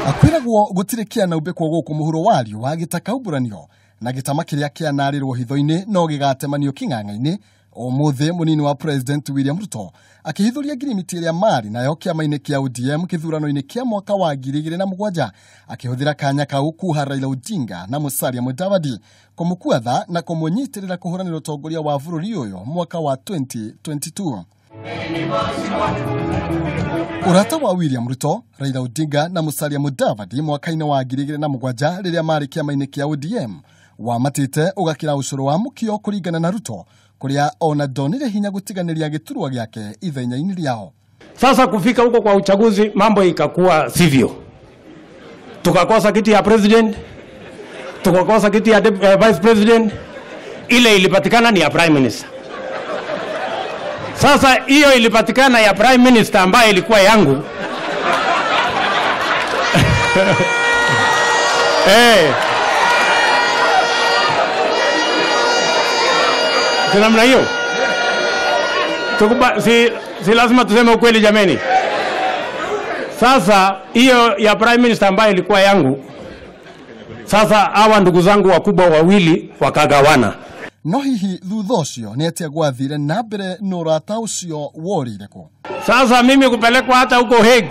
Akwiragwo gutire kianaumbĩkwo gũkũ mũhuro wa riũa gĩtakaumbũranio na gĩtama kĩrĩa kĩanarĩrwo hitho-inĩ no gĩgatemanio kĩng'ang'a-inĩ. Ũmũthĩ mũnini wa President William Ruto akĩhithũria ngirimiti ĩrĩa marĩ nayo kĩama-inĩ kĩa ODM kĩthurano-inĩ kĩa mwaka wa 2007 akĩhũthĩra kanya kau kuha Raila Odinga na Musalia Mudavadi kũmũkua tha na kũmũnyitĩrĩra kũhũranĩra ũtongoria wa bũrũri ũyũ mwaka wa 2022. Ũrata wa William Ruto, Raila Odinga na Musalia Mudavadi mwaka-inĩ wa 2007 rĩrĩa marĩ kĩama-inĩ kĩa ODM wamatĩte ũgakĩra ũcũrũ wa mũkio kũringana na Ruto kuria ona ndonire hinya gutiganiria giturwa giake ithenya-inĩ rĩao. Sasa kufika huko kwa uchaguzi mambo ikakuwa sivyo. Tukakosa kiti ya president, tukakosa kiti ya vice president, ile ilipatikana ni ya prime minister. Sasa hiyo ilipatikana ya prime minister ambaye ilikuwa yangu. Eh. Si namna hiyo. Si lazima tuseme ukweli jameni. Sasa hiyo ya prime minister ambaye ilikuwa yangu. Sasa hawa ndugu zangu wakubwa wawili wakagawana. No hihi thutha ũcio nĩ atĩa gwathire na mbere na ũrata ũcio worĩire kũ? Sasa mimi kupelekwa hata huko Hague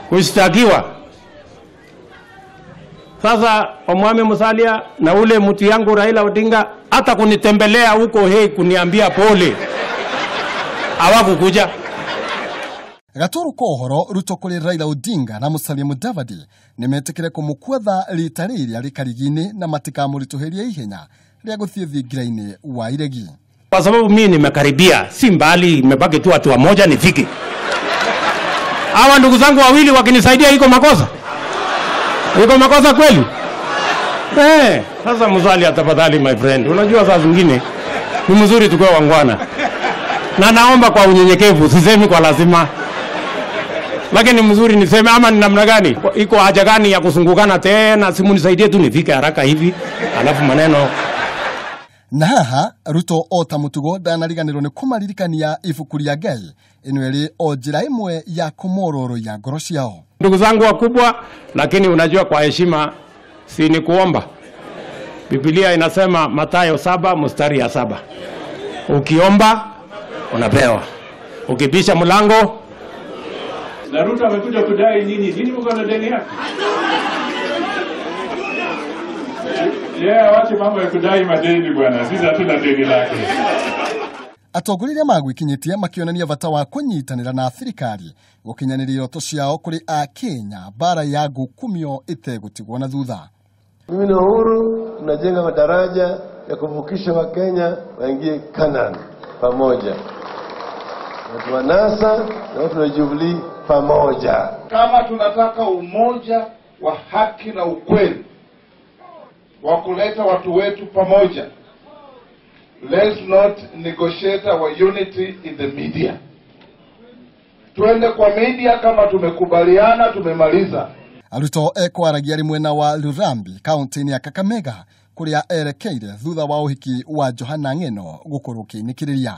kushtakiwa. Sasa Omwami Musalia na ule mtu yangu Raila Odinga hata kunitembelea huko Hague kuniambia pole hawakukuja. Gaturu ko ũhoro Ruto kũrĩ Raila Odinga na Musalia Mudavadi nĩmetĩkĩre kũmũkuatha rita rĩrĩa rĩkarigi-inĩ na matikamũritũhĩrie ihenya rĩa gũthiĩ thingira-inĩ wa iregi. Kwa sababu mimi nimekaribia, si mbali, nimebaki tu hatua moja nifike. Hawa ndugu zangu wawili wakinisaidia iko makosa? Iko makosa kweli? Sasa Musalia tafadhali my friend, unajua saa zingine ni mzuri tukue wangwana. Na naomba kwa unyenyekevu, sisemi kwa lazima. Lakini mzuri niseme ama ni namna gani? Iko haja gani ya kusungukana tena? Simu nisaidie tu nifike haraka hivi, alafu maneno. Na haha Ruto ota mutugo ndanariganĩrwo nĩ kũmaririkania ibuku rĩa Ngai ĩno ĩrĩ o njĩra ĩmwe ya kũmororoia ngoro ciao. Ndugu zangu wakubwa, lakini unajua kwa heshima si ni kuomba. Biblia inasema Mathayo 7 mstari ya 7. Ukiomba unapewa. Ukibisha mlango. Na Ruto amekuja kudai nini? Nini mko na deni yake? Yeah, wache mambo ya kudai madeni bwana. Sisi hatuna deni lake. Atongoria magwikinyĩtie makĩonania bata wa kũnyitanĩra na thirikari gũkinyanĩria iroto ciao kũrĩ Akenya bara ya ngukumio ĩtegũtigwo na thutha. Mimi na Uhuru tunajenga madaraja ya kuvukisha Wakenya waingie Canaan pamoja. Watu wa NASA na watu wa Jubilee pamoja. Kama tunataka umoja wa haki na ukweli wa kuleta watu wetu pamoja, let's not negotiate our unity in the media. Tuende kwa media kama tumekubaliana, tumemaliza. Ruto ekwaragia ari mwena wa Lurambi kaunti-inĩ ya Kakamega kũrĩa erekeire thutha wa ũhiki wa Johana Ng'eno gũkorwo ũkĩinĩkĩrĩria.